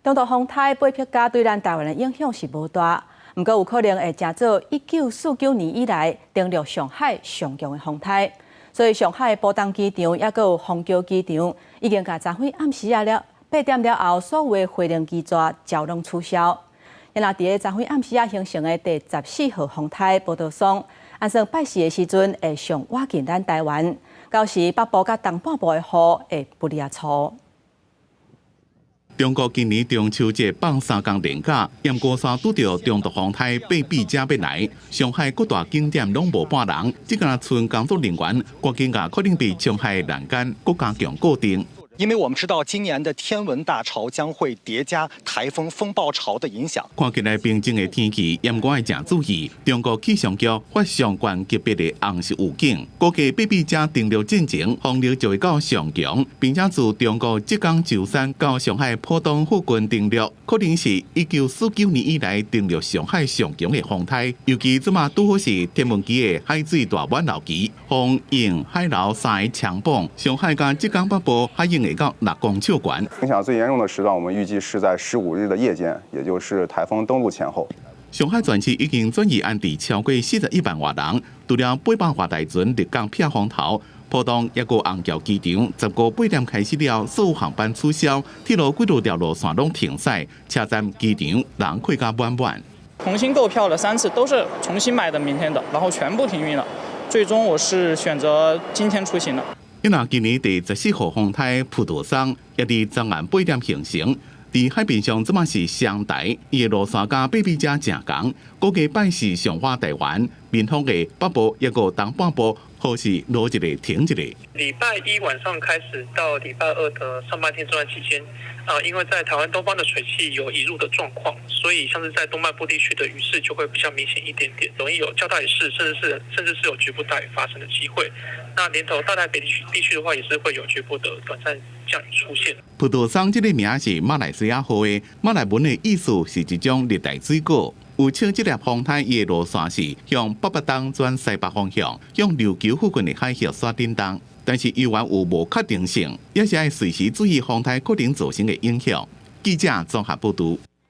中度風颱貝碧嘉對咱台灣的影響是無大，毋過有可能會成做1949年以來登陸上海上強的風颱。所以上海浦東機場抑閣有虹橋機場已經共昨昏暗時仔了8點了後，所有的飛行機座全攏取消。若佇咧昨昏暗時仔形成的第十四號風颱葡萄霜，按算拜四的時陣會上倚近咱台灣，到時北部佮東半部的雨會不離仔粗。中國今年中秋節放3工連假，閻過煞拄著中度風颱貝碧嘉欲來，上海各大景點攏無半人，這敢賰工作人員趕緊共可能佇窗海欄杆閣加強固定。因為我們知道今年的天文大潮將會疊加颱風風暴潮的影響。看起來平靜的天氣，毋過愛誠注意。中國氣象局發上懸級別的紅色預警，估計貝碧嘉登陸進前，風力就會到上強，並且自中國浙江舟山到上海浦東附近登陸，可能是1949年以來登陸上海上強的風颱。尤其這馬拄好是天文期的海水大滿流期，風、湧、海流三个強碰，上海佮浙江北部海湧會到6公尺懸。影響最嚴重的時段，我們預計是在15日的夜間，也就是颱風登陸前後。上海全市已經轉移安置超過41萬外人，除了800外台船立港避風頭，浦東抑閣虹橋機場十五8點開始了，所有航班取消，鐵路幾落條路線攏停駛，車站機場人客甲滿滿。重新購票了三次，都是重新買的明天的，然後全部停運了。最終我是選擇今天出行的。因為今年第十四號風颱葡萄霜也佇昨暗8點形成，佇海面上這馬是雙台，伊的路線佮貝碧嘉誠仝，估計拜四上倚台灣，民風的北部抑閣東半部，雨勢落一下停一下。禮拜一晚上開始到禮拜二的上半天這段期間，啊，因為在台灣東方的水汽有移入的狀況，所以像是在東半部地區的雨勢就會比較明顯一點點，容易有較大雨勢，甚至是有局部大雨發生的機會。那連同大台北地區的話，也是會有局部的短暫降雨出現。葡萄霜這个名是馬來西亞號的，馬來文的意思是一種熱帶水果。有稱這粒風颱伊的路線是向北北東轉西北方向，向琉球附近的海峽煞振動。但是猶原有無確定性，也是愛隨時注意風颱可能造成的影響。記者綜合報導。